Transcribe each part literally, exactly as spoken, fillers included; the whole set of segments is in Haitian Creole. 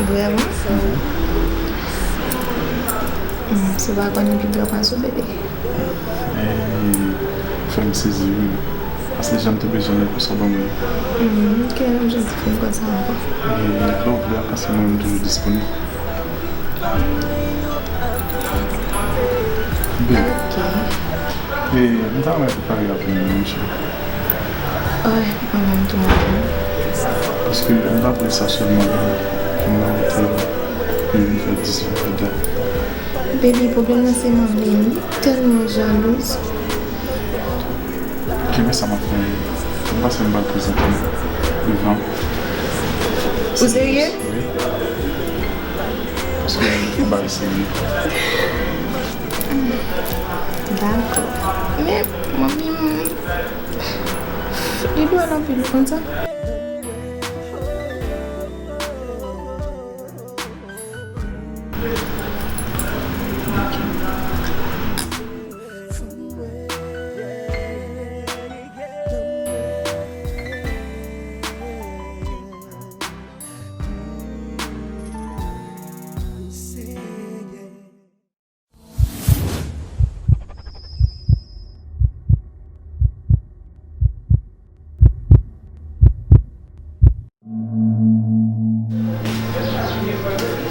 Vrèman? Hmm, se pa konnen pi gran pase w, bebe. Eh, fè m sezi, wi. Paske jan m te bezwen w la, konsa w ban mwen. Hmm, ok, m janti fè m konsa ankò. Eh, lè w vle a, paske mwen, m toujou disponib. Babe. Ok. E, m ta renmen pou pale rapid, monchè. Wi, mwen menm tou, mwen tou. Paske m pa vle sa sèlman, pou mwen te vin fè dis, vin fè dat. Baby, pwoblèm nan se manmi m. Li tèlman jalouz. Ki men sa m ap fè? M panse m pral prezante l devan. Ou serye? Wi. Paske m pa eseye. Dakò. Men, manmi m, li dwòl anpil, ou konn sa?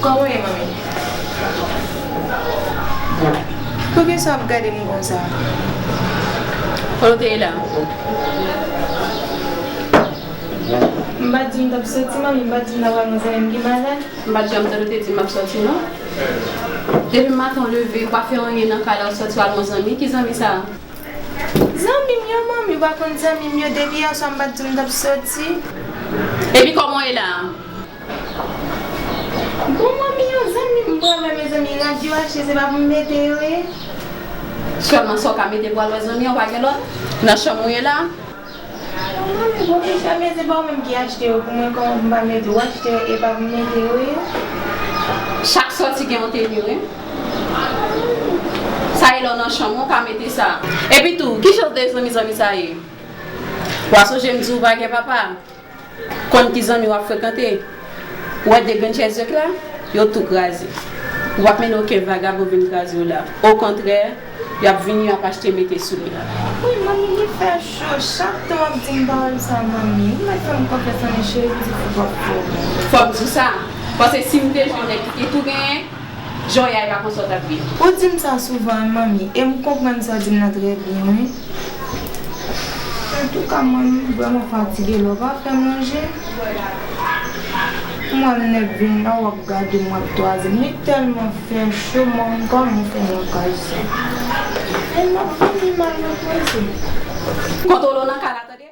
Kòman w ye, manmi? Poukisa w ap gade m konsa? Kote w te ye la? M pa t di m t ap soti, manmi, m pa t di m t ap al nan zanmi m ki malad. M pa t janm tande w te di m ap soti, non. Depi maten w leve, w pa fè anyen nan kay la, w soti w al nan zanmi. Ki zanmi sa a? Zanmi m yo, manmi, w pa konn zanmi m yo. Depi yè swa m pa t di w m t ap soti. Epi kòman w ye la a? Bon, manmi, yon zanmi m pran, mezanmi, rad yo achte, se pa pou m mete yo ye. Sèlman sa w ka mete pou al wè zanmi an, w pa gen lòt? Nan chanm ou ye la? Manmi, bon, men se pa ou menm ki achte yo pou mwen, kòman pou m pa mete yo? Ou achte yo, e pa pou m mete yo ye. Chak sòti gen yon teni, wi. Sa e lè w nan chanm ou, w ka mete sa. Epi tou, ki jan de zanmi zanmi sa ye? W a sonje m di w pa gen papa? Konn ki zanmi w ap frekante. Ou wè de grenn chèz yo k la? Yo tou kraze. Ou p ap mennen okenn vagabon vin kraze yo la. Okontrè, y ap vini, y ap achte mete sou li. Wi, manmi, li fè cho. Chak tan w ap di m pawòl sa, manmi. Ou mèt fè m konfyans, manmi cheri, m di fou p ap fou. Fò m di w sa. Paske si m te jwenn yon nèg ki te tou genyen, jan w ye a, e pa konsa w t ap viv. Ou di m sa souvan, wi, manmi, e m konprann sa w di m nan trè byen, wi. Antouka, manmi, m vrèman fatige, lè w pa fè manje. Mwen, m nèk vin la, w ap gade m, w ap twaze m. Li tèlman fè cho, manmi, kòman w fè nan kay sa? E m ap vini, m al repoze. Kontwole w nan kay la, tande?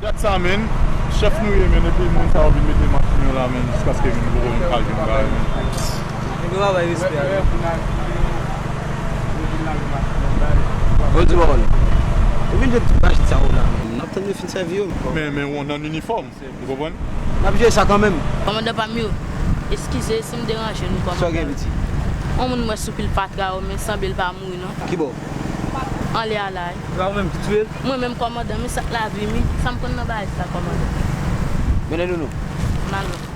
Gad sa, menn. Chèf nou ye, menn, epi moun sa yo vin mete machin yo la, menn, jiskaske vin voye yon kamyon bagay, menn. Nèg yo pa bay respè a, non. Bon, di pawòl. Ou vin jwenn tout machin sa yo la, menn. N ap tann yo fin sèvi yo. Men, men, w nan inifòm. Ou konprann? N ap jere sa kanmenm. Kòmandan pa m yo, eskize si m deranje nou, kòmandan. Sa w gen, piti? Yon moun m wè sou pil fatra yo, men sanble l pa mouri, non. Ki bò? Anlè a la, wi. Se pa ou menm ki touye l? Mwen menm, kòmandan, men sa k lavi m, wi. Sa m konn nan bagay sa, kòmandan. Mennen nou, nou. N al non.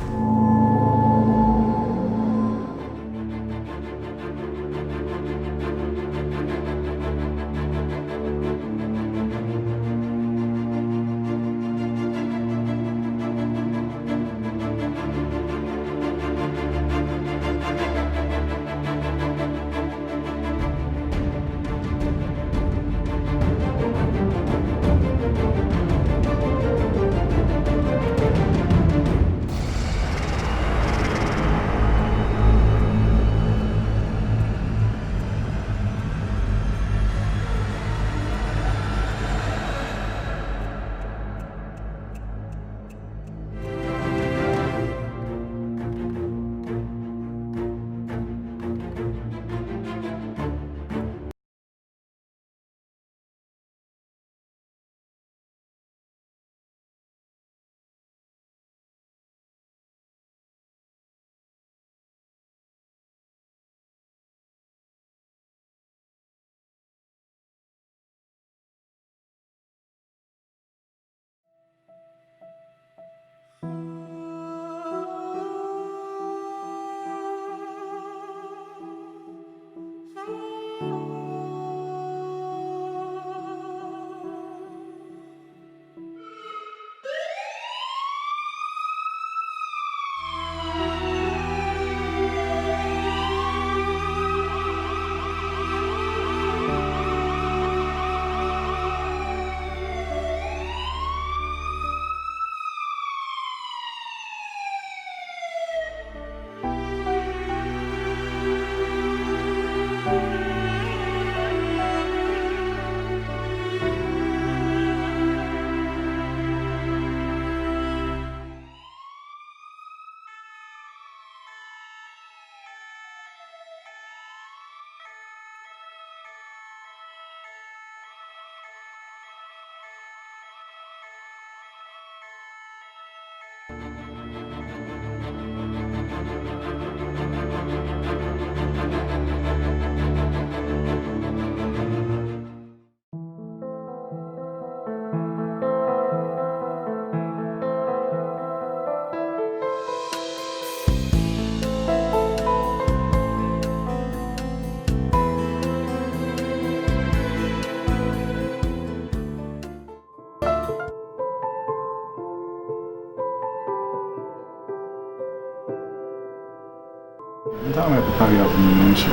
M ta renmen pou Kari ap vini, non, mesye.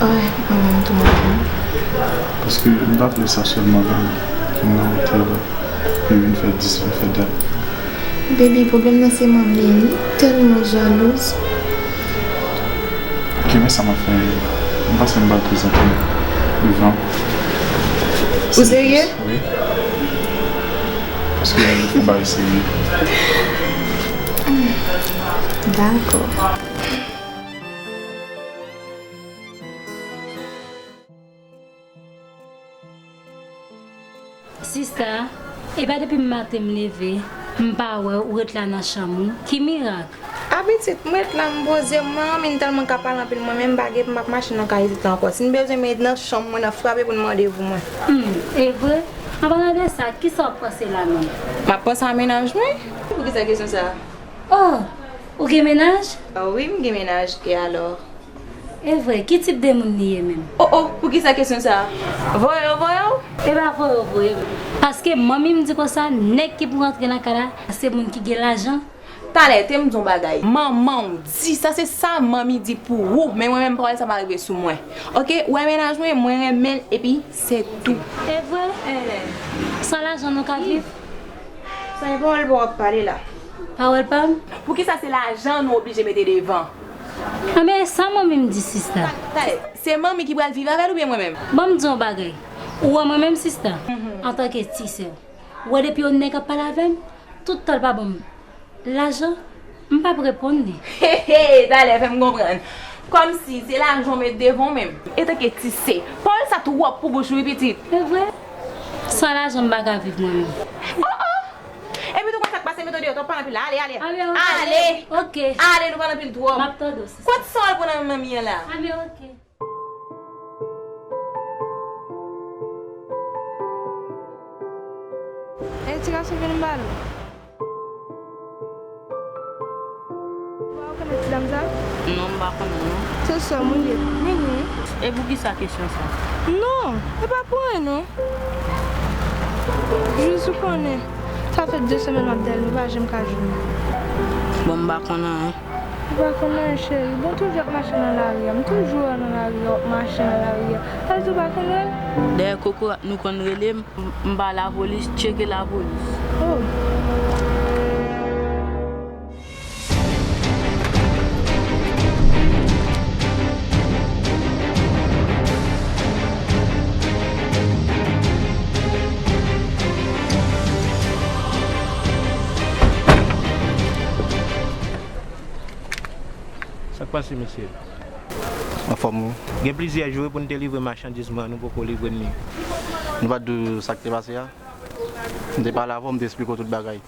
Wi, mwen menm tou, mwen menm. Paske m pa vle sa sèlman, pou m nan otèl, li vin fè dis, vin fè dat. Baby, pwoblèm nan se manmi, li tèlman jalouz. Ok, men sa m ap fè, m panse m pral prezante l devan. Ou serye? Wi. Paske m fè bagay serye. Dakò. Sista, e pa depi maten m leve, m pa wè w, ou ret la nan chanm ou. Ki mirak? A pitit, m ret la, m poze m, mwen anvi tèlman ka pale anpil mwen menm, m pa gen, m ap mache nan kay isit la ankò. Si n bezwen m nan chanm mwen nan frape pou n mande pou mwen. Hmm, e vre? An palan de sa, kisa w ap panse la menm? M ap panse a mennaj mwen. Poukisa kesyon sa a? Oh, ou gen mennaj? Ah wi, m gen mennaj, e alò? E vre, ki tip de moun li ye menm? Oh, oh, poukisa kesyon sa a? Voye yo, voye w? E pa voye yo, voye m. Paske manmi m di konsa, nèg ki pou rantre nan kay la, se moun ki gen lajan. Talè, te m di yon bagay. Manman w di, sa se sa manmi di pou ou, men mwen menm pawòl sa pa rive sou mwen. Ok, ou wè mennaj mwen, mwen renmen l, epi se tou. E vre? San lajan nou ka viv? Sa e pawòl pa w ap pale la. Pawòl pa m? Poukisa se lajan nou oblije mete devan? Anben, sa manmi m di sista. Talè, se manmi ki pral viv avè l oubyen mwen menm? Ban m di w yon bagay. Ou wè mwen menm sista, antanke ti sè w, ou wè depi yon nèg ap pale avè m, tout tan l pa ban m lajan, m p ap reponn li. He, he, talè fè m konprann. Kòmsi se lajan w met devan w menm. Etanke ti sè, pawòl sa twòp pou bouch ou wi pitit. Se vre? San lajan m pa ka viv mwen menm. Oh, oh! Epi tou konn sa k pase, mete w deyò, twòp pale anpil la. Ale, ale. Ale, ale. Ale. Ok. Ale, nou pale anpil twòp. M ap tande w, sista. Kot sa w al pran nan men manmi an la? Ale, ok. Ey, ti gason, vin m pale w. Ou pa rekonèt ti dam sa? Non, m pa konnen, non. Se sè m, wi, li ye. Vini. E poukisa kesyon sa? Non, e pa pou anyen, non. Jis ou konnen, sa fè de semèn m ap dèyè l, nou pa janm ka jwenn li. Bon, m pa konn anyen. Ou pa konn anyen, cheri. Bon, toujou ap mache nan lari a. M toujou wè w nan lari a, w ap mache nan lari a. Sa vle di w pa konn wè l? Dèyè kokorat nou konn rele m, m pa lapolis, tcheke lapolis. Oh. Sa k pase, mesye? Anfòm, wi. Gen plizyè jou pou n te livre machandiz mwen an, nou poko livre n li. Nou pa t di w sa k te pase a? M te pale avè w, m te eksplike w tout bagay.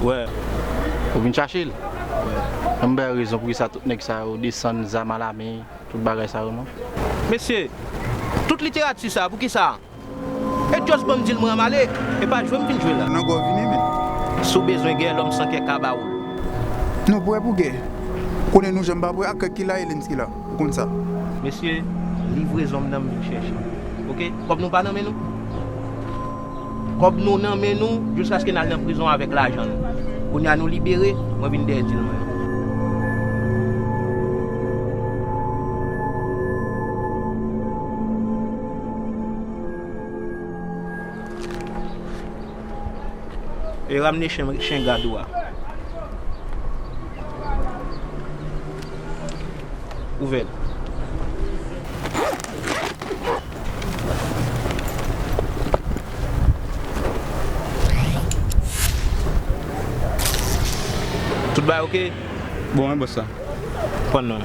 Wè. Ou vin chache l? Wè. An m bay rezon poukisa tout nèg sa yo desann zam alamen, tout bagay sa yo, non? Mesye, tout literati sa, poukisa? E just ban m di l mwen an m ale, e pa jwe m vin jwe la. Nan gòv vini, men. Si w bezwen gè, lòm san kè ka ba ou l. Nou prè pou gè. Ou konnen nou janm pa prè ak kè ki la e lens ki la. Ou konn sa. Mesye, livrezon m nan m vin chèche. Oke? Kòb nou pa nan men nou. Kòb nou nan men nou jiskaske n al nan prizon avèk lajan nou. Kounye a nou libere, mwen vin dèyè dil mwen. E ramne chen, chen gad ou a. Ouvè l. Tout bagay oke? Bon, wi, bòs la. Pran non.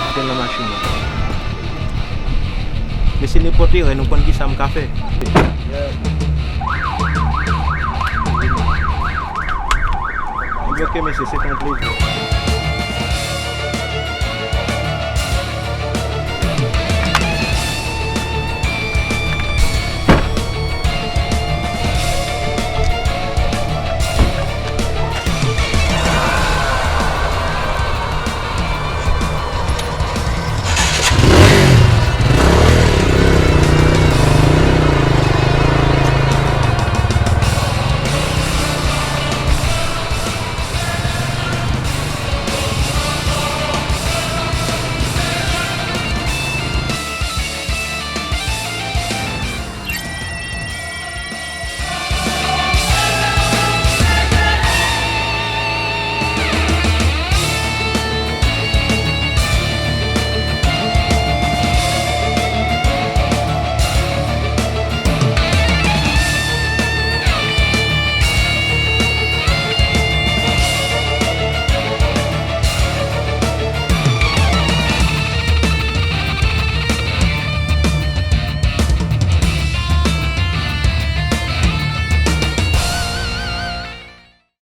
Mete l nan machin nan. Men se nenpòt erè, nou konn kisa m ka fè. Ok, mesye, se te yon plezi.